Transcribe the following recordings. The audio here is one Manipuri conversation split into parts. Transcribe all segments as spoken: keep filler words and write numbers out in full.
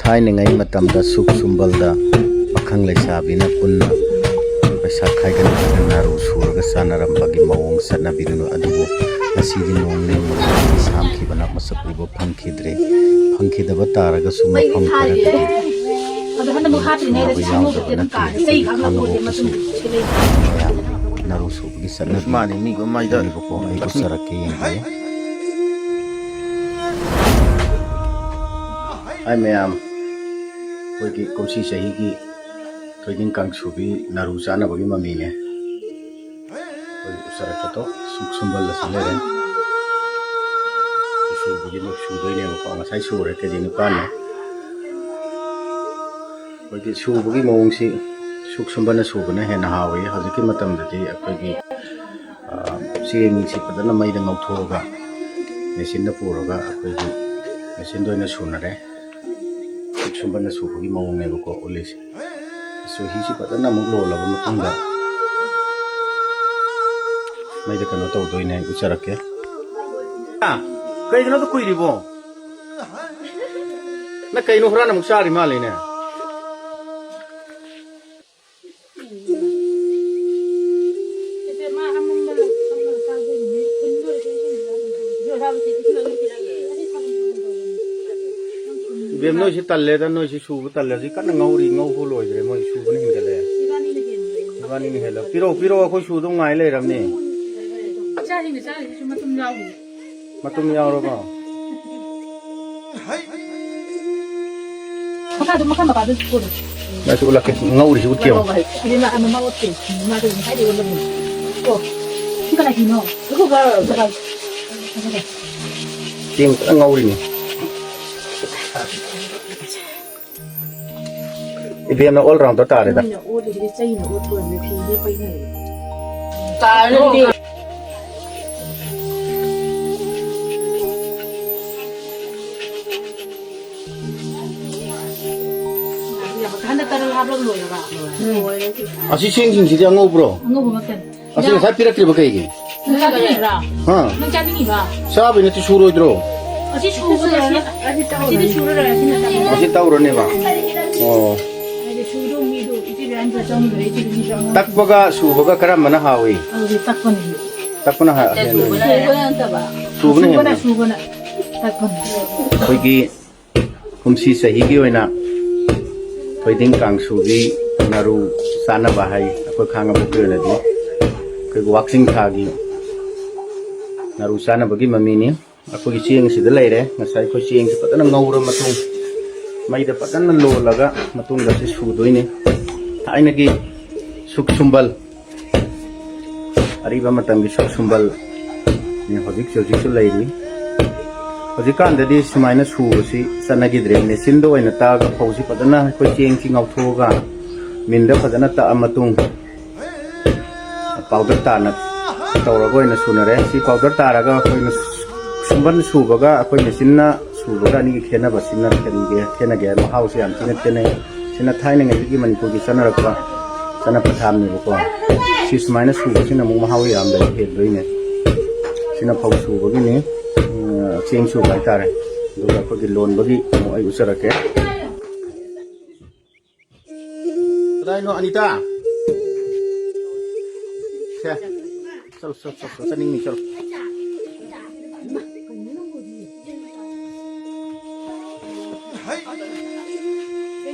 ꯊꯥꯏꯅꯉꯩ ꯃꯇꯝꯗ ꯁꯨꯛ ꯁꯨꯝꯕꯜꯗ ꯄꯥꯈꯪ ꯂꯩꯁꯥꯕꯤꯅ ꯄꯨꯟꯅ ꯄꯩꯁꯥ ꯈꯥꯏꯒꯠꯅꯗꯨꯅ ꯅꯥꯔꯨ ꯁꯨꯔꯒ ꯆꯥꯅꯔꯝꯕꯒꯤ ꯃꯑꯣꯡ ꯆꯠꯅꯕꯤꯗꯨꯅ ꯑꯗꯨꯕꯨ ꯉꯁꯤꯗꯤ ꯅꯣꯡ ꯅꯣꯡꯃꯒꯤ ꯁꯥꯝꯈꯤꯕꯅ ꯃꯁꯛ ꯎꯕ ꯐꯪꯈꯤꯗ꯭ꯔꯦ꯫ ꯐꯪꯈꯤꯗꯕ ꯇꯥꯔꯒꯁꯨ ꯃꯐꯝ ꯈꯔꯗꯗꯤ ꯌꯥꯎꯗꯕ ꯅꯠꯇꯦ꯫ ꯈꯪꯉꯕ ꯑꯣꯐꯤꯁꯨ ꯃꯌꯥꯝ ꯅꯥꯔꯨ ꯁꯨꯕꯒꯤ ꯆꯠꯅꯕꯤ ꯃꯥꯅꯤ, ꯃꯤ ꯃꯃꯥꯏꯗ ꯂꯩꯕꯀꯣ꯫ ꯑꯩ ꯎꯠꯆꯔꯛꯀꯦ, ꯌꯦꯡꯕꯤꯌꯨ꯫ ꯍꯥꯏ ꯃꯌꯥꯝ, ꯑꯩꯈꯣꯏꯒꯤ ꯀꯨꯝꯁꯤ ꯆꯍꯤꯒꯤ ꯊꯣꯏꯗꯤꯡ ꯀꯥꯡꯁꯨꯕꯤ ꯅꯥꯔꯨ ꯆꯥꯅꯕꯒꯤ ꯃꯃꯤꯅꯦ꯫ ꯑꯩꯈꯣꯏ ꯎꯆꯔꯛꯀꯦꯗꯣ ꯁꯨꯛ ꯁꯨꯝꯕꯜ ꯑꯁꯤ ꯂꯩꯔꯦ꯫ ꯁꯨꯕꯒꯤ ꯁꯨꯗꯣꯏꯅꯦꯕꯀꯣ꯫ ꯉꯁꯥꯏ ꯁꯨꯔꯦ, ꯀꯦ ꯖꯤ ꯅꯤꯄꯥꯟꯅꯦ꯫ ꯑꯩꯈꯣꯏꯒꯤ ꯁꯨꯕꯒꯤ ꯃꯑꯣꯡꯁꯤ ꯁꯨꯛ ꯁꯨꯝꯕꯅ ꯁꯨꯕꯅ ꯍꯦꯟꯅ ꯍꯥꯎꯋꯤ꯫ ꯍꯧꯖꯤꯛꯀꯤ ꯃꯇꯝꯗꯗꯤ ꯑꯩꯈꯣꯏꯒꯤ, ꯑ, ꯆꯦꯡꯁꯤ ꯐꯖꯅ ꯃꯩꯗ ꯉꯧꯊꯣꯛꯑꯒ ꯃꯦꯆꯤꯟꯗ ꯄꯨꯔꯒ ꯑꯩꯈꯣꯏꯒꯤ ꯃꯦꯆꯤꯟꯗ ꯑꯣꯏꯅ ꯁꯨꯅꯔꯦ꯫ ꯁꯨꯛ ꯁꯨꯝꯕꯅ ꯁꯨꯕꯒꯤ ꯃꯑꯣꯡꯅꯦꯕꯀꯣ ꯎꯠꯂꯤꯁꯦ꯫ ꯆꯨꯍꯤꯁꯤ ꯐꯖꯅ ꯑꯃꯨꯛ ꯂꯣꯜꯂꯕ ꯃꯇꯨꯡꯗ ꯃꯩꯗ ꯀꯩꯅꯣ ꯇꯧꯗꯣꯏꯅꯦ, ꯎꯠꯆꯔꯛꯀꯦ꯫ ꯑ, ꯀꯩꯒꯤꯅꯣꯗ ꯀꯨꯏꯔꯤꯕꯣ? ꯅꯪ ꯀꯩꯅꯣ ꯍꯨꯔꯥꯟ ꯑꯃꯨꯛ ꯆꯥꯔꯤ ꯃꯥꯜꯂꯤꯅꯦ? ꯏꯕꯦꯝ, ꯅꯣꯏꯁꯤ ꯇꯜꯂꯦꯗ, ꯅꯣꯏꯁꯤ ꯁꯨꯕ ꯇꯜꯂꯦ꯫ ꯍꯧꯖꯤꯛ ꯀꯟꯅ ꯉꯧꯔꯤ, ꯉꯧꯕ ꯂꯣꯏꯗ꯭ꯔꯦ, ꯃꯣꯏ ꯁꯨꯕꯅ ꯍꯦꯟꯒꯠꯂꯛꯑꯦ꯫ ꯏꯕꯥꯅꯤꯅ ꯍꯦꯜꯂꯦ꯫ ꯄꯤꯔꯛꯑꯣ, ꯄꯤꯔꯛꯑꯣ, ꯑꯩꯈꯣꯏ ꯁꯨꯗꯧ ꯉꯥꯏ ꯂꯩꯔꯕꯅꯤ꯫ ꯏꯆꯥꯁꯤꯡꯅ ꯆꯥꯔꯤꯁꯤꯁꯨ ꯃꯇꯨꯝ ꯌꯥꯎꯔꯤ꯫ ꯃꯇꯨꯝ ꯌꯥꯎꯔꯕꯣ? ꯃꯈꯥꯗꯣ, ꯃꯈꯥ ꯃꯄꯥꯗꯣ ꯁꯨꯗꯣ꯫ ꯅꯪꯁꯨ ꯎꯠꯂꯛꯀꯦ, ꯉꯧꯔꯤꯁꯤ ꯎꯠꯀꯦ ꯌꯦꯡꯉꯣ꯫ ꯑꯗꯨꯅ ꯑꯃ ꯃꯉꯣꯠꯇꯦ꯫ ꯃꯥꯗꯣ ꯉꯁꯥꯏꯗꯩ ꯎꯠꯂꯕꯅꯤ꯫ ꯑꯣ, ꯁꯤ ꯀꯅꯥ ꯐꯤꯅꯣ? ꯑꯗꯨꯒ ꯆꯦꯡ ꯐꯖꯅ ꯉꯧꯔꯤꯅꯤ꯫ ꯏꯕꯦꯝꯅ all rounder ꯇꯥꯔꯦꯗ꯫ ꯃꯣꯏꯅ ꯑꯣꯠꯂꯤꯁꯤꯗꯤ ꯆꯩꯅ ꯑꯣꯠꯄ ꯑꯣꯏꯔꯝꯅꯤ, ꯐꯤꯗꯤ ꯄꯩꯅꯔꯦ꯫ ꯇꯥꯔꯦ꯫ ꯍꯟꯗꯛ ꯇꯔꯜ ꯍꯥꯞꯂꯒ ꯂꯣꯏꯔꯕ? ꯎꯝ꯫ ꯑꯁꯤ ꯆꯦꯡꯁꯤꯡꯁꯤꯗꯤ ꯑꯉꯧꯕ꯭ꯔꯣ? ꯑꯉꯧꯕ ꯉꯥꯛꯇꯅꯤ꯫ ꯑꯁꯤ ꯉꯁꯥꯏ ꯄꯤꯔꯛꯇ꯭ꯔꯤꯕ ꯀꯩꯒꯤ? ꯅꯪ ꯆꯥꯅꯤꯡꯉꯤꯔꯥ? ꯍꯥ? ꯅꯪ ꯆꯥꯅꯤꯡꯉꯤꯕ? ꯆꯥꯕꯩ ꯅꯠꯇꯦ, ꯁꯨꯔꯣꯏꯗ꯭ꯔꯣ? ꯑꯁꯤ ꯁꯨꯕꯗ ꯑꯁꯤ, ꯑꯁꯤꯗꯤ ꯁꯨꯔꯔꯣꯏ, ꯑꯁꯤꯅ ꯆꯥꯕ꯫ ꯃꯁꯤ ꯇꯧꯔꯅꯦꯕ꯫ ꯑꯣ꯫ ꯍꯥꯏꯗꯤ ꯁꯨꯗꯧ ꯃꯤꯗꯣ ꯏꯆꯦ ꯕꯤꯌꯥꯟꯗ ꯆꯪꯗ꯭ꯔꯦ, ꯏꯆꯦ ꯕꯤꯌꯥꯟꯗ ꯆꯪꯉꯦ꯫ ꯇꯛꯄꯒ ꯁꯨꯕꯒ ꯀꯔꯝꯕꯅ ꯍꯥꯎꯏ? ꯑꯗꯨꯗꯤ ꯇꯛꯄꯅ ꯍꯦꯜꯂꯤ꯫ ꯇꯛꯄꯅ ꯍꯥ-, ꯍꯦꯟꯕꯅꯤ꯫ ꯁꯨꯕꯅ ꯅꯠꯇꯕ꯫ ꯁꯨꯕꯅ ꯁꯨꯕꯅ, ꯍꯦꯟꯕꯅꯤ꯫ ꯁꯨꯕꯅ ꯇꯛꯄꯅ꯫ ꯑꯩꯈꯣꯏꯒꯤ ꯀꯨꯝꯁꯤ ꯆꯍꯤꯒꯤ ꯑꯣꯏꯅ ꯊꯣꯏꯗꯤꯡ ꯀꯥꯡꯁꯨꯒꯤ ꯅꯥꯔꯨ ꯆꯥꯅꯕ ꯍꯥꯏ, ꯑꯩꯈꯣꯏ ꯈꯥꯡꯉꯕꯣꯛꯀꯤ ꯑꯣꯏꯅꯗꯤ ꯑꯩꯈꯣꯏꯒꯤ ꯋꯥꯛꯆꯤꯡ ꯊꯥꯒꯤ ꯅꯥꯔꯨ ꯆꯥꯅꯕꯒꯤ ꯃꯃꯤꯅꯤ꯫ ꯑꯩꯈꯣꯏꯒꯤ ꯆꯦꯡꯁꯤꯗ ꯂꯩꯔꯦ꯫ ꯉꯁꯥꯏ ꯑꯩꯈꯣꯏ ꯆꯦꯡꯁꯤ ꯐꯖꯅ ꯉꯧꯔ ꯃꯇꯨꯡ, ꯃꯩꯗ ꯐꯖꯅ ꯂꯣꯜꯂꯒ ꯃꯇꯨꯡꯗ ꯁꯤ ꯁꯨꯗꯣꯏꯅꯤ꯫ ꯊꯥꯏꯅꯒꯤ ꯁꯨꯛ ꯁꯨꯝꯕꯜ, ꯑꯔꯤꯕ ꯃꯇꯝꯒꯤ ꯁꯨꯛ ꯁꯨꯝꯕꯜ ꯍꯧꯖꯤꯛ ꯍꯧꯖꯤꯛꯁꯨ ꯂꯩꯔꯤ꯫ ꯍꯧꯖꯤꯛꯀꯥꯟꯗꯗꯤ ꯁꯨꯃꯥꯏꯅ ꯁꯨꯕꯁꯤ ꯆꯠꯅꯈꯤꯗ꯭ꯔꯦ꯫ ꯃꯦꯆꯤꯟꯗ ꯑꯣꯏꯅ ꯇꯛꯑꯒ ꯐꯧꯁꯤ ꯐꯖꯅ ꯑꯩꯈꯣꯏ ꯆꯦꯡꯁꯤ ꯉꯧꯊꯣꯛꯑꯒ ꯃꯤꯜꯗ ꯐꯖꯅ ꯇꯛꯑ ꯃꯇꯨꯡ ꯄꯥꯎꯗꯔ ꯇꯥꯅ ꯇꯧꯔꯒ ꯑꯣꯏꯅ ꯁꯨꯅꯔꯦ꯫ ꯁꯤ ꯄꯥꯎꯗꯔ ꯇꯥꯔꯒ ꯑꯩꯈꯣꯏꯅ ꯁꯨꯝꯕꯟ ꯁꯨꯕꯒ ꯑꯩꯈꯣꯏ ꯃꯦꯆꯤꯟꯅ ꯁꯨꯕꯒ ꯑꯅꯤꯒꯤ ꯈꯦꯠꯅꯕꯁꯤꯅ ꯀꯔꯤꯒꯤ ꯈꯦꯠꯅꯒꯦ? ꯃꯍꯥꯎꯁꯦ ꯌꯥꯝ ꯊꯤꯅ ꯈꯦꯠꯅꯩ꯫ ꯁꯤꯅ ꯊꯥꯏꯅꯉꯩꯗꯒꯤ ꯃꯅꯤꯄꯨꯔꯒꯤ ꯆꯠꯅꯔꯛꯄ ꯆꯠꯅ ꯄꯊꯥꯞꯅꯦꯕꯀꯣ꯫ ꯁꯤ ꯁꯨꯃꯥꯏꯅ ꯁꯨꯕꯁꯤꯅ ꯑꯃꯨꯛ ꯃꯍꯥꯎ ꯌꯥꯝ ꯂꯩꯕ ꯍꯦꯟꯗꯣꯏꯅꯦ꯫ ꯁꯤꯅ ꯐꯧ ꯁꯨꯕꯒꯤꯅꯤ, ꯎꯝ, ꯆꯦꯡ ꯁꯨꯕ ꯍꯥꯏꯇꯥꯔꯦ꯫ ꯑꯗꯨꯒ ꯑꯩꯈꯣꯏꯒꯤ ꯂꯣꯟꯕꯒꯤ ꯑꯃꯨꯛ ꯑꯩ ꯎꯠꯆꯔꯛꯀꯦ꯫ ꯀꯗꯥꯏꯅꯣ ꯑꯅꯤꯇꯥ? ꯁꯦ, ꯆꯠꯂꯣ, ꯆꯠꯂꯣ, ꯆꯠꯂꯣ, ꯆꯠꯅꯤꯡꯉꯤ, ꯆꯠꯂꯣ꯫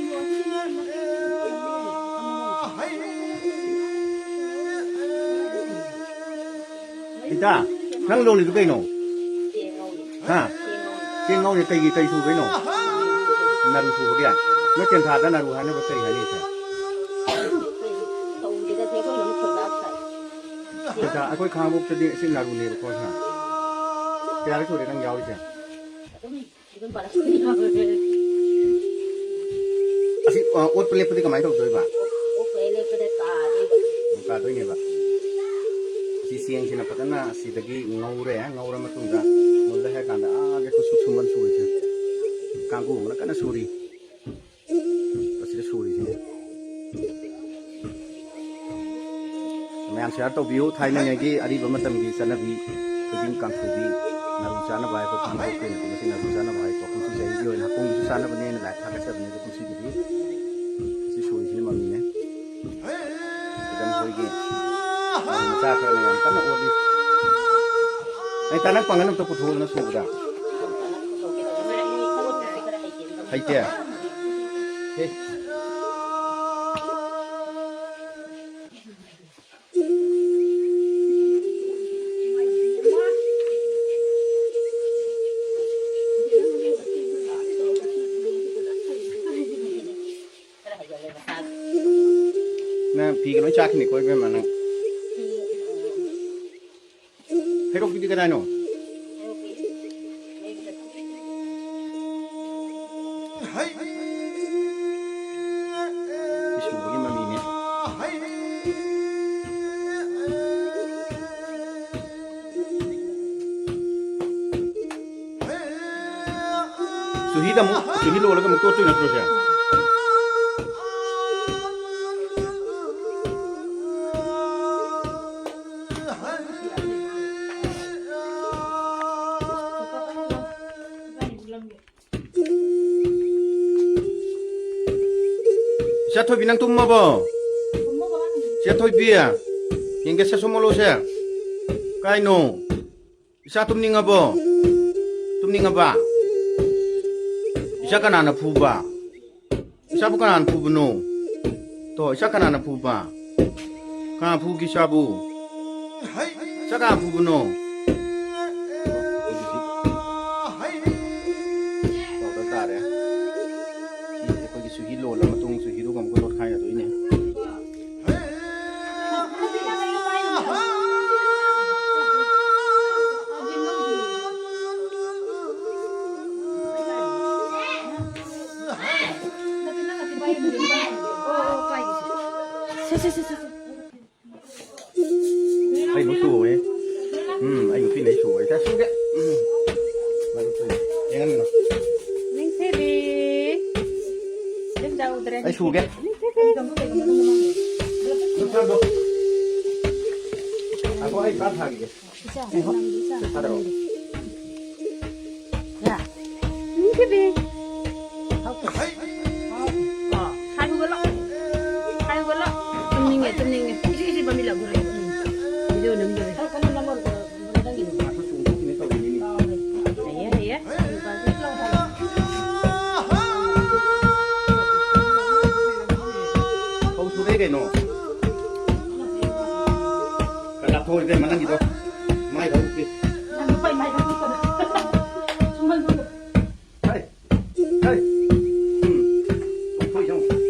ꯏꯇꯥ, ꯅꯪ ꯂꯣꯜꯂꯤꯗꯨ ꯀꯩꯅꯣ? ꯍꯥ? ꯆꯦꯡ ꯉꯧꯔꯤ꯫ ꯀꯩꯒꯤ, ꯀꯩ ꯁꯨꯕꯩꯅꯣ? ꯅꯥꯔꯨ ꯁꯨꯕꯒꯤ? ꯅꯣꯏ ꯇꯦꯟꯊꯥꯗ ꯅꯥꯔꯨ ꯍꯥꯏꯅꯕ ꯀꯔꯤ ꯍꯥꯏꯅꯩꯁꯦ? ꯇꯦꯟꯊꯥ, ꯑꯩꯈꯣꯏ ꯈꯥꯉꯕꯣꯛꯇꯗꯤ ꯁꯤ ꯅꯥꯔꯨꯅꯦꯕꯀꯣ, ꯁꯤꯅ꯫ ꯀꯌꯥꯔꯛ ꯁꯨꯔꯦ ꯅꯪ ꯌꯥꯎꯔꯤꯁꯦ? ꯑꯗꯨꯝ ꯄꯥꯔꯛꯄ ꯌꯥꯎꯔꯦ꯫ ꯑꯁꯤ, ꯑ, ꯑꯣꯠꯄ ꯂꯦꯞꯄꯗꯤ ꯀꯃꯥꯏꯅ ꯇꯧꯗꯣꯏꯕ? ꯑꯣꯠꯄ ꯂꯦꯞꯄꯗ ꯀꯥꯗꯣꯏꯕ꯫ ꯀꯥꯗꯣꯏꯅꯦꯕ꯫ ꯁꯤ ꯆꯦꯡꯁꯤꯅ ꯐꯖꯅ ꯁꯤꯗꯒꯤ ꯉꯧꯔꯦ꯫ ꯉꯧꯔ ꯃꯇꯨꯡꯗ ꯃꯨꯜꯂꯦ ꯍꯥꯏꯔ ꯀꯥꯟꯗ ꯑꯥ ꯂꯦꯞꯄ ꯁꯨꯛ ꯁꯨꯝꯕꯟ ꯁꯨꯔꯤꯁꯦ꯫ ꯀꯥꯡꯕꯨ ꯑꯃꯅ ꯀꯟꯅ ꯁꯨꯔꯤ꯫ ꯑꯁꯤꯗ ꯁꯨꯔꯤꯁꯤꯅꯦ꯫ ꯃꯌꯥꯝ share ꯇꯧꯕꯤꯌꯨ꯫ ꯊꯥꯏꯅꯉꯩꯒꯤ ꯑꯔꯤꯕ ꯃꯇꯝꯒꯤ ꯆꯠꯅꯕꯤ ꯊꯣꯏꯗꯤꯡ ꯀꯥꯡꯁꯨꯕꯤ꯫ ꯅꯥꯔꯨ ꯆꯥꯅꯕ ꯍꯥꯏꯕ ꯐꯤ ꯍꯧꯈ꯭ꯔꯦꯅꯦ꯫ ꯃꯁꯤ ꯅꯥꯔꯨ ꯆꯥꯅꯕ ꯍꯥꯏꯀꯣ꯫ ꯀꯨꯝꯁꯤ ꯆꯍꯤꯒꯤ ꯑꯣꯏꯅ ꯍꯥꯀꯨꯝꯒꯤꯁꯨ ꯆꯥꯅꯕꯅꯦꯅ ꯂꯥꯏ ꯊꯥꯒꯠꯆꯕꯅꯦ꯫ ꯑꯗꯣ ꯀꯨꯝꯁꯤꯒꯤꯗꯤ ꯁꯤ ꯁꯣꯏꯁꯤꯅ ꯃꯃꯤꯅꯦ꯫ ꯈꯤꯇꯪ ꯑꯩꯈꯣꯏꯒꯤ ꯃꯆꯥ ꯈꯔꯅ ꯌꯥꯝ ꯀꯟꯅ ꯑꯣꯜꯂꯤ꯫ ꯑꯩ ꯇꯥꯅ ꯄꯥꯡꯒꯜ ꯑꯝꯇ ꯄꯨꯊꯣꯛꯑꯣꯗꯅ ꯁꯨꯕꯗ꯫ ꯍꯩꯇꯦ꯫ ꯍꯦ꯫ ꯅꯪ ꯐꯤꯒ ꯂꯣꯏ ꯆꯥꯈꯤꯅꯤꯀꯣ ꯏꯕꯦꯝꯃ ꯅꯪ꯫ ꯍꯩꯔꯣꯛꯀꯤꯗꯤ ꯀꯗꯥꯏꯅꯣ? ꯁꯤ ꯁꯨꯕꯒꯤ ꯃꯃꯤꯅꯦ꯫ ꯆꯨꯍꯤꯗ ꯑꯃꯨꯛ, ꯆꯨꯍꯤ ꯂꯣꯜꯂꯒ ꯑꯃꯨꯛ ꯇꯣꯠꯇꯣꯏ ꯅꯠꯇ꯭ꯔꯣ ꯁꯦ? ꯏꯆꯥ ꯊꯣꯏꯕꯤ, ꯅꯪ ꯇꯨꯝꯃꯕꯣ? ꯏꯆꯥ ꯊꯣꯏꯕꯤ, ꯌꯦꯡꯒꯦ ꯁꯦ, ꯁꯣꯝ ꯑꯣꯜꯂꯣꯁꯦ꯫ ꯀꯥꯏꯅꯣ? ꯏꯆꯥ ꯇꯨꯝꯅꯤꯡꯉꯕꯣ? ꯇꯨꯝꯅꯤꯡꯉꯕ? ꯏꯆꯥ ꯀꯅꯥꯅ ꯐꯨꯕ? ꯏꯆꯥꯕꯨ ꯀꯅꯥꯅ ꯐꯨꯕꯅꯣ? ꯇꯣ, ꯏꯆꯥ ꯀꯅꯥꯅ ꯐꯨꯕ? ꯀꯅꯥ ꯐꯨꯒꯤ ꯏꯆꯥꯕꯨ? ꯏꯆꯥ ꯀꯅꯥ ꯐꯨꯕꯅꯣ? ꯄꯥꯎꯗꯔ ꯇꯥꯔꯦ꯫ ꯁꯤ ꯑꯩꯈꯣꯏꯒꯤ ꯆꯨꯍꯤ ꯂꯣꯜꯂ ꯃꯇꯨꯡ ꯆꯨꯍꯤꯗꯨꯒ ꯑꯃꯨꯛꯀ ꯇꯣꯠꯈꯥꯏꯅꯗꯣꯏꯅꯦ꯫ ꯑꯩ ꯃꯨꯛ ꯇꯨꯍꯧꯋꯦ꯫ ꯎꯝ, ꯑꯩ ꯅꯨꯄꯤꯅ ꯑꯩ ꯁꯨꯍꯧꯋꯦ꯫ ꯁꯦ, ꯁꯨꯒꯦ꯫ ꯎꯝ꯫ ꯅꯪ ꯁꯨꯏ꯫ ꯌꯦꯡꯍꯟꯒꯅꯨ꯫ ꯅꯤꯡꯊꯤꯕꯤ꯫ ꯌꯨꯝ ꯌꯧꯗ꯭ꯔꯦ꯫ ꯑꯩ ꯁꯨꯒꯦ꯫ ꯅꯤꯡꯊꯤꯕꯤ꯫ ꯅꯪ ꯊꯥꯡꯗꯣ꯫ ꯉꯥꯏꯈꯣ, ꯑꯩ ꯚꯥꯞ ꯊꯥꯈꯤꯒꯦ꯫ ꯏꯆꯥ, ꯅꯪꯒꯤ ꯏꯆꯥ꯫ ꯊꯥꯗꯔꯛꯑꯣ꯫ ꯊꯣꯏꯕꯤ꯫ ꯍꯥꯏ ꯍꯧꯒꯠꯂꯣ꯫ ꯍꯥꯏ ꯍꯧꯒꯠꯂꯣ꯫ ꯇꯨꯝꯅꯤꯡꯉꯦ, ꯇꯨꯝꯅꯤꯡꯉꯦ꯫ ꯏꯁꯨ, ꯏꯁꯨ ꯄꯥꯝꯕꯤ ꯂꯥꯛꯑꯣ꯫ ꯎꯝ꯫ ꯚꯤꯗꯤꯑꯣ ꯅꯝꯗꯣꯔꯦ꯫ ꯍꯩꯌꯦ, ꯍꯩꯌꯦ꯫ ꯐꯧ ꯁꯨꯔꯦ ꯀꯩꯅꯣ꯫ ꯈꯔ ꯂꯥꯞꯊꯣꯛꯑꯣ ꯏꯕꯦꯝꯃ ꯅꯪꯒꯤꯗꯣ꯫ ꯃꯥꯏ ꯐꯧ ꯎꯞꯄꯤ꯫ ꯍꯩ, ꯍꯩ꯫ ꯎꯝ꯫ ꯂꯥꯞꯊꯣꯛꯑꯣ ꯏꯕꯦꯝꯃ꯫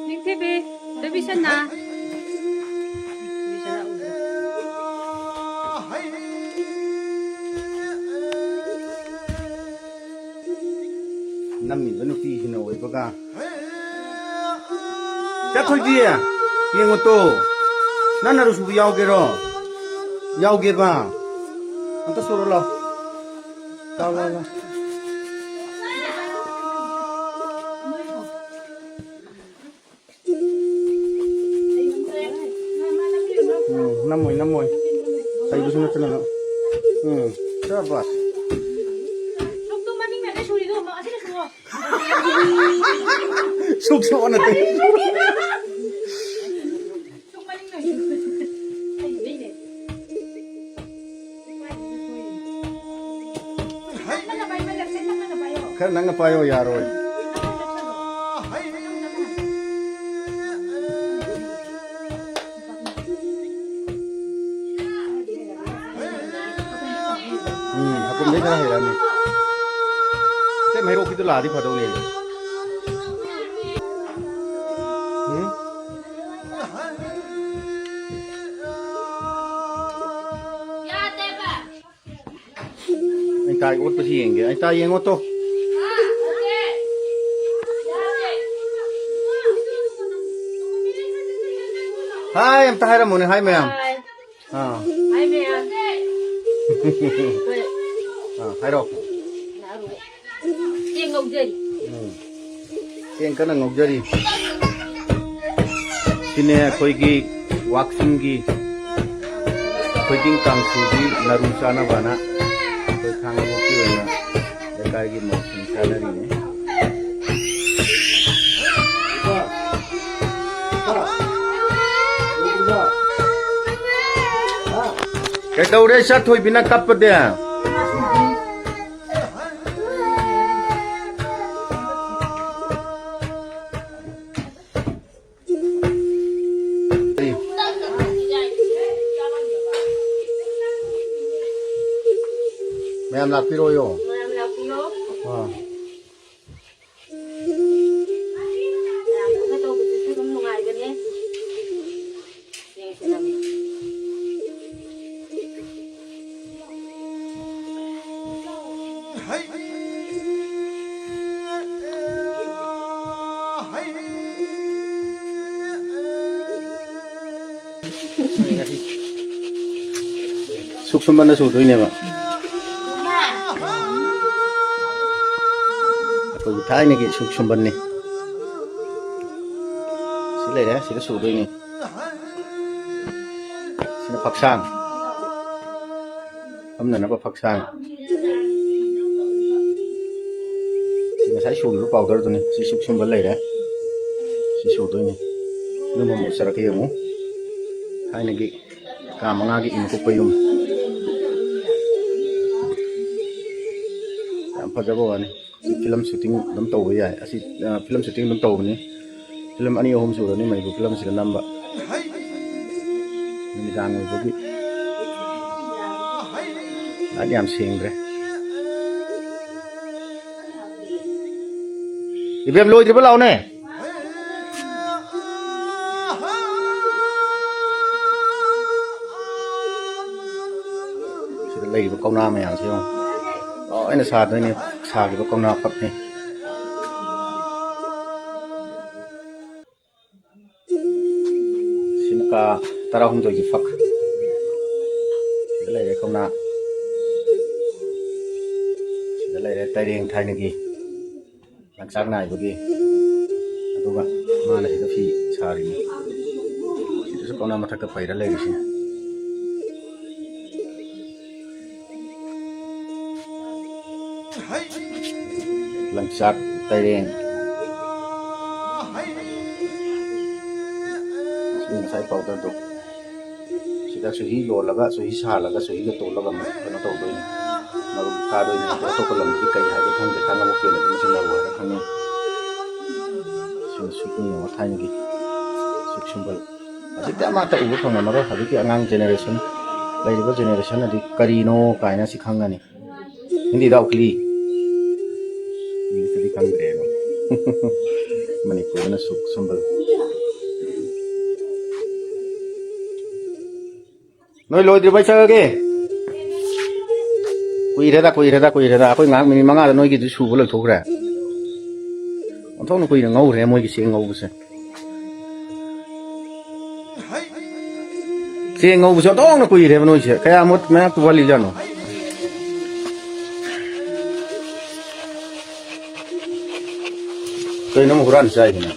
ꯅꯤꯡꯊꯤꯕꯤ, ꯕꯦꯕꯤ ꯁꯅꯥ꯫ ꯅꯝꯃꯤꯕ ꯅꯨꯄꯤꯁꯤꯅ ꯑꯣꯏꯕꯒ꯫ ꯆꯠꯊꯣꯏꯗꯤ, ꯌꯦꯡꯉꯨ ꯇꯣ꯫ ꯅꯪ ꯅꯔꯨ ꯁꯨꯕ ꯌꯥꯎꯒꯦꯔꯣ? ꯌꯥꯎꯒꯦꯕ? ꯑꯝꯇ ꯁꯨꯔꯣ ꯂꯥꯎ꯫ ꯂꯥꯎ, ꯂꯥꯎ, ꯂꯥꯎ꯫ ꯎꯝ, ꯅꯝꯃꯣꯏ, ꯅꯝꯃꯣꯏ꯫ ꯍꯩꯕꯁꯨ ꯅꯠꯇꯅ ꯅꯪ꯫ ꯎꯝ, ꯁꯕꯥꯁ꯫ ꯁꯨꯛꯇꯣ ꯃꯅꯤꯡꯗꯅꯦ ꯁꯨꯔꯤꯗꯣ, ꯑꯁꯤꯗ ꯁꯨꯔꯣ꯫ ꯁꯨꯛ ꯁꯨ ꯅꯠꯇꯦ꯫ ꯁꯨꯛ ꯃꯅꯤꯡꯗ ꯁꯨꯔꯤꯗꯣ꯫ ꯈꯔ ꯅꯪꯅ ꯄꯥꯏꯌꯣ, ꯌꯥꯔꯣꯏ꯫ ꯎꯝ, ꯍꯀꯨꯝꯗꯩ ꯈꯔ ꯍꯩꯔꯛꯑꯅꯤ꯫ ꯏꯇꯩ ꯍꯩꯔꯣꯛꯀꯤꯗꯣ ꯂꯥꯛꯑꯗꯤ ꯐꯗꯧꯅꯦ꯫ ꯎꯝ? ꯑꯩ ꯇꯥꯏ ꯑꯣꯠꯄꯁꯤ ꯌꯦꯡꯒꯦ꯫ ꯑꯩ ꯇꯥꯏ ꯌꯦꯡꯉꯣ ꯇꯣ꯫ ꯍꯥꯏ ꯑꯝꯇ ꯍꯥꯏꯔꯝꯃꯣꯅꯦ, ꯍꯥꯏ ꯃꯌꯥꯝ꯫ ꯍꯥꯏ꯫ ꯑꯥ꯫ ꯍꯥꯏ ꯃꯌꯥꯝ꯫ ꯑꯩꯈꯣꯏ ꯑꯥ, ꯍꯥꯏꯔꯣ꯫ ꯅꯥꯔꯨ꯫ ꯆꯦꯡ ꯉꯧꯖꯔꯤ꯫ ꯎꯝ꯫ ꯆꯦꯡ ꯀꯟꯅ ꯉꯧꯖꯔꯤ꯫ ꯁꯤꯅꯦ ꯑꯩꯈꯣꯏꯒꯤ ꯋꯥꯛꯆꯤꯡꯒꯤ ꯊꯣꯏꯗꯤꯡ ꯀꯥꯡꯁꯨꯒꯤ ꯅꯥꯔꯨ ꯆꯥꯅꯕꯅ ꯑꯩꯈꯣꯏ ꯈꯥꯡꯉꯕꯣꯛꯀꯤ ꯑꯣꯏꯅ ꯂꯩꯀꯥꯏꯒꯤ ꯃꯧꯁꯤꯡ ꯆꯥꯅꯔꯤꯅꯦ꯫ ꯀꯩꯗꯧꯔꯦ ꯏꯆꯥ ꯊꯣꯏꯕꯤꯅ ꯀꯞꯄꯗꯤ? ꯃꯌꯥꯝ ꯂꯥꯛꯄꯤꯔꯣꯌꯣ꯫ ꯃꯌꯥꯝ ꯂꯥꯛꯄꯤꯔꯣ꯫ ꯑꯥ꯫ ꯃꯌꯥꯝ ꯄꯨꯟꯅ ꯇꯧꯕꯁꯤꯁꯨ ꯑꯗꯨꯝ ꯅꯨꯡꯉꯥꯏꯕꯅꯦ꯫ ꯌꯦꯡꯁꯤꯟꯅꯕ꯫ ꯁꯨꯛ ꯁꯨꯝꯕꯅ ꯁꯨꯗꯣꯏꯅꯦꯕ꯫ ꯑꯩꯈꯣꯏꯒꯤ ꯊꯥꯏꯅꯒꯤ ꯁꯨꯛ ꯁꯨꯝꯕꯟꯅꯤ꯫ ꯁꯤ ꯂꯩꯔꯦ, ꯁꯤꯗ ꯁꯨꯗꯣꯏꯅꯤ꯫ ꯁꯤꯅ ꯐꯛꯁꯥꯡ꯫ ꯐꯝꯅꯅꯕ ꯐꯛꯁꯥꯡ꯫ ꯁꯤ ꯉꯁꯥꯏ ꯁꯨꯈꯤꯕ ꯄꯥꯎꯗꯔꯗꯨꯅꯤ꯫ ꯁꯤ ꯁꯨꯛ ꯁꯨꯝꯕ ꯂꯩꯔꯦ꯫ ꯁꯤ ꯁꯨꯗꯣꯏꯅꯤ꯫ ꯌꯨꯝ ꯑꯃ ꯎꯠꯆꯔꯛꯀꯦ ꯌꯦꯡꯉꯨ꯫ ꯊꯥꯏꯅꯒꯤ ꯀꯥ ꯃꯉꯥꯒꯤ ꯏꯪ ꯀꯨꯞꯄ ꯌꯨꯝ꯫ ꯌꯥꯝ ꯐꯖꯕ ꯋꯥꯅꯤ꯫ ꯐꯤꯂꯝ ꯁꯨꯇꯤꯡ ꯑꯗꯨꯝ ꯇꯧꯕ ꯌꯥꯏ꯫ ꯑꯁꯤ, ꯑ, ꯐꯤꯂꯝ ꯁꯨꯇꯤꯡ ꯑꯗꯨꯝ ꯇꯧꯕꯅꯤ꯫ ꯐꯤꯂꯝ ꯑꯅꯤ ꯑꯍꯨꯝ ꯁꯨꯔꯅꯤ ꯃꯅꯤꯄꯨꯔ ꯐꯤꯂꯝꯁꯤꯗ ꯅꯝꯕ꯫ ꯅꯨꯃꯤꯗꯥꯡ ꯑꯣꯏꯕꯒꯤ ꯂꯥꯏꯠ ꯌꯥꯝ ꯁꯦꯡꯗ꯭ꯔꯦ꯫ ꯏꯕꯦꯝ, ꯂꯣꯏꯗ꯭ꯔꯤꯕ? ꯂꯥꯛꯑꯣꯅꯦ꯫ ꯁꯤꯗ ꯂꯩꯔꯤꯕ ꯀꯧꯅꯥ ꯃꯌꯥꯝꯁꯦ ꯌꯦꯡꯉꯨ꯫ ꯂꯣꯏꯅ ꯁꯥꯗꯣꯏꯅꯦ꯫ ꯁꯥꯈꯤꯕ ꯀꯧꯅꯥ ꯐꯛꯅꯤ꯫ ꯁꯤꯅ ꯀꯥ ꯇꯔꯥꯍꯨꯝꯗꯣꯏꯒꯤ ꯐꯛ꯫ ꯁꯤꯗ ꯂꯩꯔꯦ ꯀꯧꯅꯥ꯫ ꯁꯤꯗ ꯂꯩꯔꯦ ꯇꯩꯔꯦꯡ ꯊꯥꯏꯅꯒꯤ ꯂꯪꯆꯥꯛ ꯅꯥꯏꯕꯒꯤ꯫ ꯑꯗꯨꯒ ꯃꯥꯅ ꯁꯤꯗ ꯐꯤ ꯁꯥꯔꯤꯅꯤ꯫ ꯁꯤꯗꯁꯨ ꯀꯧꯅꯥ ꯃꯊꯛꯇ ꯄꯩꯔ ꯂꯩꯔꯤꯁꯤꯅꯤ꯫ ꯂꯪꯆꯥꯛ ꯇꯩꯔꯦꯡ꯫ ꯁꯤ ꯉꯁꯥꯏ powderꯗꯣ꯫ ꯁꯤꯗ ꯆꯨꯍꯤ ꯂꯣꯜꯂꯒ, ꯆꯨꯍꯤ ꯁꯥꯍꯜꯂꯒ, ꯆꯨꯍꯤꯒ ꯇꯣꯠꯂꯒ ꯑꯃꯨꯛ ꯀꯩꯅꯣ ꯇꯧꯗꯣꯏꯅꯤ꯫ ꯃꯔꯨ ꯊꯥꯗꯣꯏꯅꯤ꯫ ꯑꯇꯣꯞꯄ ꯂꯝꯗꯗꯤ ꯀꯩ ꯍꯥꯏꯒꯦ ꯈꯪꯗꯦ꯫ ꯈꯥꯡꯉꯕꯣꯛ ꯀꯦꯟꯗꯗꯤ ꯃꯁꯤ ꯃꯔꯨ ꯍꯥꯏꯔ ꯈꯪꯅꯩ꯫ ꯁꯤꯅ ꯁꯨꯛ ꯌꯦꯡꯉꯣ, ꯊꯥꯏꯅꯒꯤ ꯁꯨꯛ ꯁꯨꯝꯕꯜ꯫ ꯍꯧꯖꯤꯛꯇꯤ ꯑꯃꯠꯇ ꯎꯕ ꯐꯪꯉꯝꯃꯔꯣꯏ꯫ ꯍꯧꯖꯤꯛꯀꯤ ꯑꯉꯥꯡ generation, ꯂꯩꯔꯤꯕ generationꯅꯗꯤ ꯀꯔꯤꯅꯣ ꯀꯥꯏꯅ ꯁꯤ ꯈꯪꯉꯅꯤ꯫ ꯍꯤꯟꯗꯤꯗ ꯎꯀꯤꯂꯤ꯫ ꯏꯪꯂꯤꯁꯇꯗꯤ ꯈꯪꯗ꯭ꯔꯦ ꯑꯗꯣ꯫ ꯃꯅꯤꯄꯨꯔꯗꯅ ꯁꯨꯛ ꯁꯨꯝꯕꯜ꯫ ꯅꯣꯏ ꯂꯣꯏꯗ꯭ꯔꯤꯕꯣ? ꯑꯩ ꯆꯪꯉꯒꯦ꯫ ꯀꯨꯏꯔꯦꯗ, ꯀꯨꯏꯔꯦꯗ, ꯀꯨꯏꯔꯦꯗ꯫ ꯑꯩꯈꯣꯏ ꯉꯥꯏꯍꯥꯛ ꯃꯤꯅꯤꯠ ꯃꯉꯥꯗ ꯅꯣꯏꯒꯤꯗꯨ ꯁꯨꯕ ꯂꯣꯏꯊꯣꯛꯈ꯭ꯔꯦ꯫ ꯑꯣꯟꯊꯣꯛꯅ ꯀꯨꯏꯅ ꯉꯧꯈ꯭ꯔꯦ ꯃꯣꯏꯒꯤ ꯆꯦꯡ ꯉꯧꯕꯁꯦ꯫ ꯆꯦꯡ ꯉꯧꯕꯁꯦ ꯑꯣꯟꯊꯣꯛꯅ ꯀꯨꯏꯔꯦꯕ ꯅꯣꯏꯁꯦ꯫ ꯀꯌꯥꯃꯨꯛ ꯃꯌꯥꯝ ꯋꯥꯠꯂꯤꯖꯥꯠꯅꯣ? ꯀꯩꯅꯣ ꯑꯃꯨꯛ ꯍꯨꯔꯥꯟ ꯆꯥꯏꯗꯨꯅ?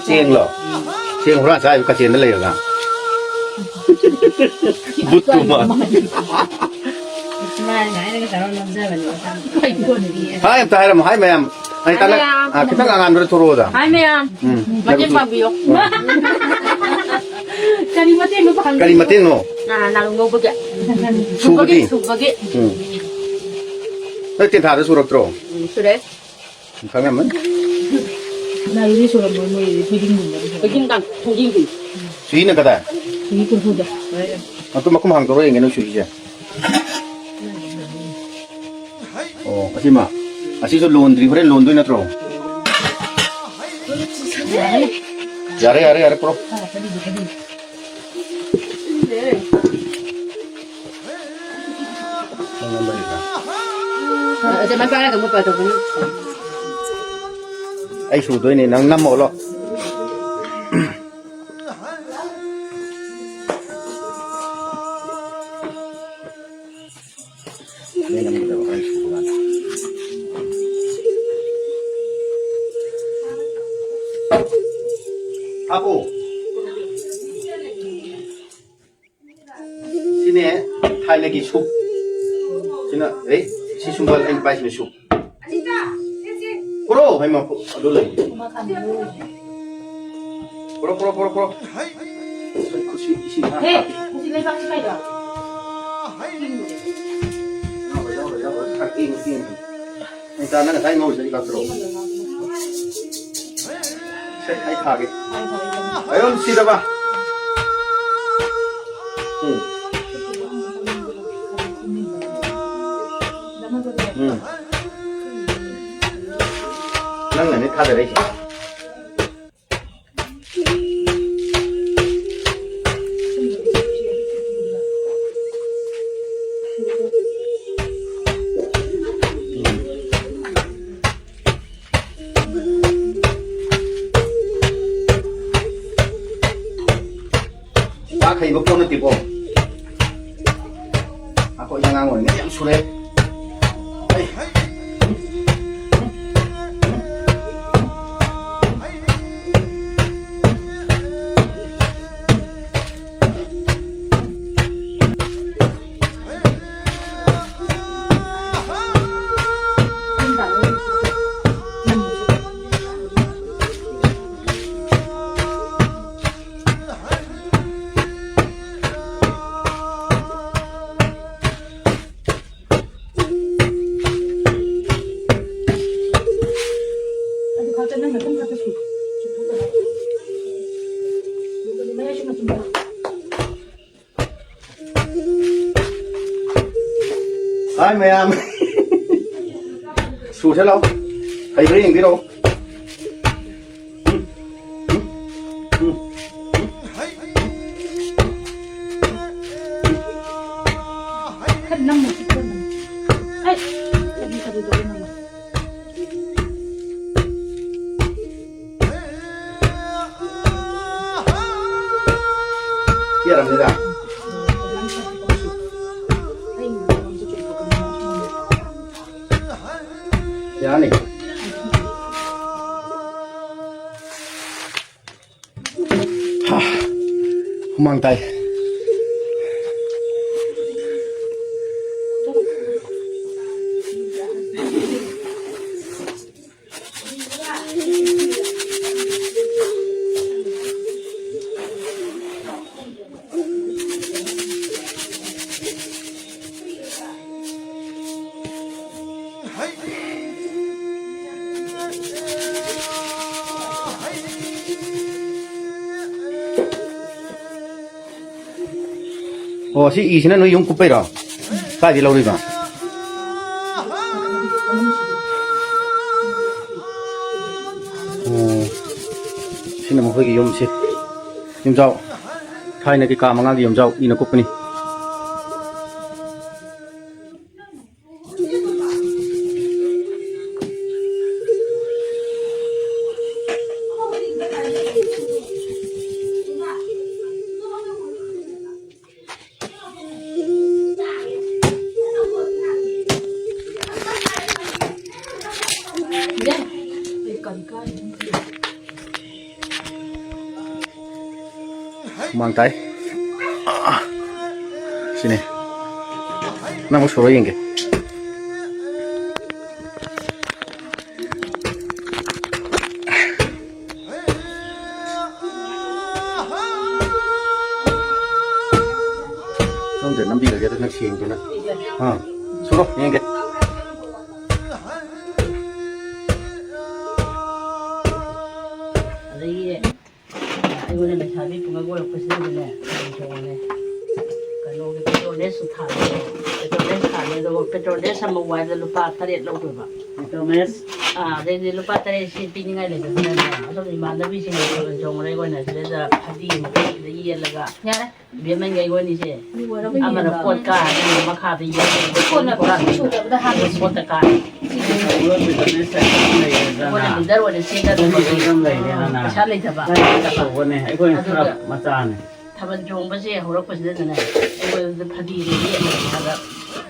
ꯆꯦꯡꯂꯣ? ꯆꯦꯡ ꯍꯨꯔꯥꯟ ꯆꯥꯏꯕ ꯀꯆꯦꯟꯗ ꯂꯩꯔꯒ? ꯕꯨꯠꯇꯨ ꯃꯥꯜꯂꯦ꯫ ꯃꯥꯅ ꯉꯥꯏꯅ ꯉꯁꯥꯏ ꯅꯝꯖꯕꯅꯦ꯫ ꯍꯥꯏ ꯑꯝꯇ ꯍꯥꯏꯔꯝꯃꯣ, ꯍꯥꯏ ꯃꯌꯥꯝ꯫ ꯑꯩ ꯇꯥꯂꯛ-, ꯍꯥꯏ ꯃꯌꯥꯝ꯫ ꯑꯥ, ꯈꯤꯇꯪ ꯑꯉꯥꯟꯕꯗ ꯊꯣꯛꯂꯛꯑꯣꯗ꯫ ꯍꯥꯏ ꯃꯌꯥꯝ꯫ ꯎꯝ꯫ ꯃꯇꯦꯡ ꯄꯥꯡꯕꯤꯌꯣ꯫ ꯀꯔꯤ ꯃꯇꯦꯡꯅꯣ ꯄꯥꯡꯕꯤꯌꯣ? ꯀꯔꯤ ꯃꯇꯦꯡꯅꯣ? ꯑꯥ, ꯂꯥꯂꯣꯡ ꯉꯧꯕꯒꯤ꯫ ꯁꯨꯕꯗꯤ? ꯁꯨꯕꯒꯤ꯫ ꯎꯝ꯫ ꯅꯣꯏ ꯇꯦꯟꯊꯥꯗ ꯁꯨꯔꯛꯇ꯭ꯔꯣ? ꯎꯝ, ꯁꯨꯔꯦ꯫ ꯈꯪꯉꯝꯃꯅꯤ꯫ ꯂꯥꯂꯣꯡꯗꯤ ꯁꯨꯔꯝꯃꯣꯏ, ꯃꯣꯏ ꯐꯤꯗꯤꯡꯒꯨꯝꯕꯗꯤ ꯁꯨꯔꯝꯃꯣꯏ꯫ ꯐꯤꯗꯤꯡ ꯀꯥꯡ-, ꯐꯤꯗꯤꯡ꯫ ꯁꯨꯏꯅ ꯀꯗꯥꯏ? ꯁꯨꯏ ꯀꯣꯔꯐꯨꯗ꯫ ꯃꯇꯨꯝ ꯃꯈꯨꯝ ꯍꯥꯡꯗꯣꯛꯑ ꯌꯦꯡꯒꯦ ꯅꯣꯏ ꯁꯨꯏꯁꯦ꯫ ꯑꯣ, ꯑꯁꯤꯃ꯫ ꯑꯁꯤꯁꯨ ꯂꯣꯟꯗ꯭ꯔꯤ, ꯍꯣꯔꯦꯟ ꯂꯣꯟꯗꯣꯏ ꯅꯠꯇ꯭ꯔꯣ? ꯌꯥꯔꯦ, ꯌꯥꯔꯦ, ꯌꯥꯔꯦ, ꯄꯨꯔꯛꯑꯣ꯫ ꯅꯪ ꯅꯝꯕꯔ ꯂꯩꯕ꯭ꯔꯥ? ꯑꯁꯤ ꯃꯆꯥ ꯅꯠꯇꯕ ꯃꯄꯥ ꯇꯧꯕꯅꯤ꯫ ꯑꯩ ꯁꯨꯗꯣꯏꯅꯦ, ꯅꯪ ꯅꯝꯃꯣꯂꯣ꯫ ꯑꯩ ꯅꯝꯒꯗꯕ꯫ ꯊꯥꯏꯅꯒꯤ ꯁꯨꯞ꯫ ꯁꯤꯅ, ꯑꯦ, ꯁꯤ ꯁꯨꯝꯕ ꯑꯩꯅ ꯄꯥꯏꯁꯤꯅ ꯁꯨꯞ꯫ ꯄꯨꯔꯛꯑꯣ, ꯍꯩꯃꯥ, ꯑꯗꯨ ꯂꯩ꯫ ꯄꯨꯔꯛꯑꯣ, ꯄꯨꯔꯛꯑꯣ, ꯄꯨꯔꯛꯑꯣ, ꯄꯨꯔꯛꯑꯣ꯫ ꯈꯨꯠꯁꯤ, ꯏꯁꯤꯡ ꯍꯥꯞꯄꯤ꯫ ꯍꯦ, ꯈꯨꯠꯁꯤ ꯂꯩꯕꯥꯛꯁꯤ ꯀꯩꯅꯣ? ꯌꯥꯎꯔꯣꯏ, ꯌꯥꯎꯔꯣꯏ, ꯌꯥꯎꯔꯣꯏ꯫ ꯈꯔ ꯏꯪ, ꯏꯪ꯫ ꯅꯤꯇꯥ, ꯅꯪ ꯉꯁꯥꯏ ꯉꯧꯔꯤꯗꯣ ꯂꯥꯛꯇ꯭ꯔꯣ? ꯁꯦ, ꯑꯩ ꯊꯥꯒꯦ꯫ ꯑꯌꯣꯟ ꯁꯤꯗꯕ꯫ ꯎꯝ꯫ ꯎꯝ꯫ ꯅꯪꯅꯅꯦ ꯊꯥꯗꯔꯛꯏꯁꯦ꯫ ꯆꯥꯛ ꯍꯩꯕ ꯄꯣꯠ ꯅꯠꯇꯦꯀꯣ꯫ ꯑꯩꯈꯣꯏ ꯑꯉꯥꯡ ꯑꯣꯏꯔꯤꯉꯩ ꯌꯥꯝ ꯁꯨꯔꯦ꯫ ꯑꯩ꯫ ꯍꯥꯏ ꯃꯌꯥꯝ꯫ ꯁꯨꯔꯁꯦ ꯂꯥꯎ꯫ ꯍꯩꯕ꯭ꯔꯥ ꯌꯦꯡꯕꯤꯔꯛꯑꯣ꯫ ꯈꯔ ꯅꯝꯃꯣ, ꯁꯤ ꯈꯔ ꯅꯝꯃꯣ꯫ ꯍꯩ! ꯀꯔꯤ ꯀꯔꯤ ꯇꯧꯔꯤ ꯅꯪꯅ? ꯄꯤꯔꯝꯅꯤꯗ꯫ ꯌꯥꯅꯤ꯫ ꯍꯥ, ꯍꯨꯃꯥꯡ ꯇꯥꯏ꯫ ꯑꯣ, ꯁꯤ ꯏꯁꯤꯅ ꯅꯣꯏ ꯌꯨꯝ ꯀꯨꯞꯄꯩꯔꯣ? ꯀꯥꯏꯗꯩ ꯂꯧꯔꯤꯕ? ꯑꯣ, ꯁꯤꯅ ꯃꯈꯣꯏꯒꯤ ꯌꯨꯝꯁꯤ꯫ ꯌꯨꯝꯖꯥꯎ, ꯊꯥꯏꯅꯒꯤ ꯀꯥ ꯃꯉꯥꯒꯤ ꯌꯨꯝꯖꯥꯎ ꯏꯅ ꯀꯨꯞꯄꯅꯤ꯫ ꯍꯨꯃꯥꯡ ꯇꯥꯏ꯫ ꯁꯤꯅꯤ꯫ ꯅꯪ ꯑꯃꯨꯛ ꯁꯣꯔ ꯌꯦꯡꯒꯦ꯫ ꯁꯣꯝꯗ ꯅꯝꯕꯤꯔꯒꯦ, ꯑꯗꯨꯅ ꯁꯦꯡꯗꯦꯅ꯫ ꯑꯥ, ꯁꯣꯔꯣ, ꯌꯦꯡꯒꯦ꯫ ꯑꯗꯒꯤ ꯑꯩꯉꯣꯟꯗ ꯂꯩꯁꯥꯕꯤ ꯄꯨꯡꯉꯛ ꯑꯣꯏꯔꯛꯄꯁꯤꯗꯅꯦ, ꯀꯩꯅꯣ ꯇꯧꯕꯅꯦ꯫ ꯀꯩꯅꯣꯒꯤ ꯄꯦꯇ꯭ꯔꯣꯜ ꯂꯦꯁꯁꯨ ꯊꯥꯜꯂꯦ꯫ ꯄꯦꯇ꯭ꯔꯣꯜ ꯂꯦꯁ ꯊꯥꯜꯂꯦ, ꯑꯗꯨꯒ ꯄꯦꯇ꯭ꯔꯣꯜ ꯂꯦꯁ ꯑꯃ ꯋꯥꯏꯗ ꯂꯨꯄꯥ ꯇꯔꯦꯠ ꯂꯧꯗꯣꯏꯕ꯫ Petrol less? ꯑꯥ, ꯑꯗꯩꯗꯤ ꯂꯨꯄꯥ ꯇꯔꯦꯠꯁꯤ ꯄꯤꯅꯤꯡꯉꯥꯏ ꯂꯩꯕꯅꯤꯅꯅꯦ, ꯑꯗꯨꯝ ꯏꯃꯥꯟꯅꯕꯤꯁꯤꯡꯅ ꯊꯥꯕꯜ ꯆꯣꯡꯕꯗ ꯑꯩꯈꯣꯏꯅ ꯁꯤꯗꯩꯗ ꯐꯗꯤ ꯑꯃ ꯀꯩꯁꯤꯗ ꯌꯦꯜꯂꯒ, ꯌꯥꯔꯦ꯫ ꯕꯦꯝꯃꯟꯒ ꯑꯩꯈꯣꯏꯅꯤꯁꯦ, ꯑꯃꯅ ꯄꯣꯠ ꯀꯥ, ꯑꯃꯅ ꯃꯈꯥꯗ ꯌꯦꯜꯂꯒ ꯀꯣꯟꯅ ꯄꯣꯠ ꯁꯨꯗꯕꯗ ꯍꯥꯟꯅ ꯄꯣꯠꯇ ꯀꯥ꯫ ꯑꯩꯈꯣꯏꯅ ꯂꯤꯗꯔ ꯑꯣꯏꯅ ꯆꯦꯟꯒꯗꯕꯅꯤ꯫ ꯄꯩꯁꯥ ꯂꯩꯇꯕ꯫ ꯑꯗꯨꯒ ꯃꯆꯥꯅꯦ꯫ ꯊꯥꯕꯜ ꯆꯣꯡꯕꯁꯦ ꯍꯧꯔꯛꯄꯁꯤꯗꯅꯦ, ꯑꯩꯈꯣꯏ ꯐꯗꯤꯁꯦ ꯌꯦꯠꯅꯕ ꯍꯥꯏꯕ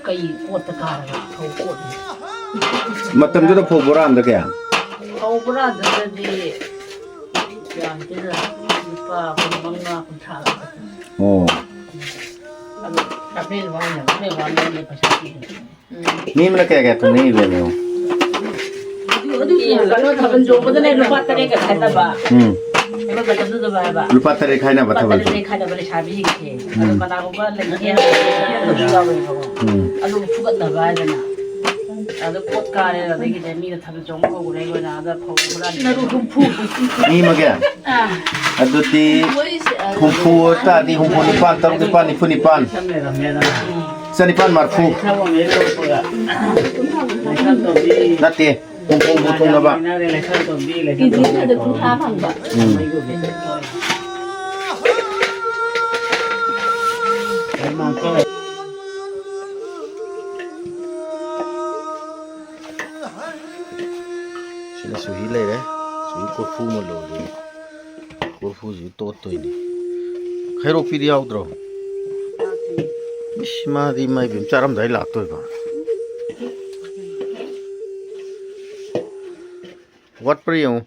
ꯀꯩ ꯀꯣꯠꯇ ꯀꯥꯔꯒ ꯐꯧ ꯀꯣꯠꯂꯤ꯫ ꯃꯇꯝꯗꯨꯗ ꯐꯧ ꯕꯣꯔꯥ ꯑꯃꯗ ꯀꯌꯥ? ꯐꯧ ꯕꯣꯔꯥꯗꯨꯗꯗꯤ ꯌꯥꯝ ꯊꯤꯅ ꯂꯨꯄꯥ ꯀꯨꯟ ꯃꯉꯥ, ꯀꯨꯟꯊ꯭ꯔꯥ ꯈꯛꯇꯅꯤ꯫ ꯑꯣ꯫ ꯑꯗꯨ ꯆꯥꯛꯂꯦꯟ ꯋꯥꯏꯅꯕ, ꯆꯥꯛꯂꯦꯟ ꯋꯥꯏꯅꯕ ꯄꯩꯁꯥ ꯄꯤꯗꯣꯏꯅꯦ꯫ ꯃꯤ ꯑꯃꯅ ꯀꯌꯥ ꯀꯌꯥ ꯈꯪꯅꯩꯕ, ꯃꯦꯝ? ꯑꯗꯨ, ꯑꯗꯨ ꯀꯩꯅꯣ, ꯊꯥꯕꯜ ꯆꯣꯡꯕꯗꯅꯦ ꯂꯨꯄꯥ ꯇꯔꯦꯠꯀ ꯈꯥꯏꯅꯕ꯫ ꯎꯝ꯫ ꯑꯩꯈꯣꯏ ꯃꯇꯝꯗꯨꯗ ꯍꯥꯏꯕ꯫ ꯂꯨꯄꯥ ꯇꯔꯦꯠ ꯈꯥꯏꯅꯕ ꯂꯨꯄꯥ ꯊꯥꯕꯜ ꯇꯔꯦꯠ ꯆꯣꯡ-, ꯈꯥꯏꯅꯕ ꯂꯩꯁꯥꯕꯤꯁꯤꯡꯁꯦ꯫ ꯑꯗꯣ ꯎꯝ꯫ ꯀꯅꯥꯒꯨꯝꯕ ꯂꯩꯇꯦ ꯍꯥꯏꯕ ꯌꯥꯎꯋꯦꯕꯀꯣ꯫ ꯎꯝ꯫ ꯑꯗꯨ ꯐꯨꯒꯠꯅꯕ ꯍꯥꯏꯗꯅ꯫ ꯑꯗ ꯄꯣꯠ ꯀꯥꯔꯦ, ꯑꯗꯒꯤꯗꯤ ꯃꯤꯅ ꯊꯥꯕꯜ ꯆꯣꯡꯕ ꯍꯧꯈ꯭ꯔꯦ, ꯑꯩꯈꯣꯏꯅ ꯑꯗ ꯐꯧ ꯍꯨꯔꯥꯟꯕ꯫ ꯅꯔꯨ ꯍꯨꯝꯐꯨ꯫ ꯃꯤ ꯑꯃꯒꯤ? ꯑꯥ꯫ ꯑꯗꯨꯗꯤ ꯃꯣꯏꯁꯦ, ꯑ, ꯍꯨꯝꯐꯨ ꯑꯣꯏꯇꯥꯔꯗꯤ ꯍꯨꯝꯐꯨ ꯅꯤꯄꯥꯟ, ꯇꯔꯨꯛ ꯅꯤꯄꯥꯟ, ꯅꯤꯐꯨ ꯅꯤꯄꯥꯟ꯫ ꯎꯝ꯫ ꯆꯅꯤꯄꯥꯟ ꯃꯔꯐꯨ꯫ ꯅꯠꯇꯦ, ꯍꯨꯝꯐꯨ ꯍꯨꯝꯐꯨ ꯊꯨꯡꯅꯕ꯫ ꯀꯦꯖꯤ ꯑꯃꯗ ꯀꯨꯟꯊ꯭ꯔꯥ ꯐꯪꯕ꯫ ꯎꯝ꯫ ꯁꯤꯅ ꯆꯨꯍꯤ ꯂꯩꯔꯦ꯫ ꯆꯨꯍꯤ ꯀꯣꯔꯐꯨ ꯑꯃ ꯂꯣꯜꯂꯤ꯫ ꯀꯣꯔꯐꯨꯁꯤ ꯇꯣꯠꯇꯣꯏꯅꯤ꯫ ꯈꯩꯔꯣꯛꯄꯤꯗꯤ ꯌꯥꯎꯗ꯭ꯔꯣ? ꯏꯁ, ꯃꯥꯗꯤ ꯃꯥꯏ ꯕꯦꯝ ꯆꯥꯔꯝꯗꯥꯏ ꯂꯥꯛꯇꯣꯏꯕ꯫ ꯋꯥꯠꯄ꯭ꯔꯥ ꯌꯦꯡꯉꯨ꯫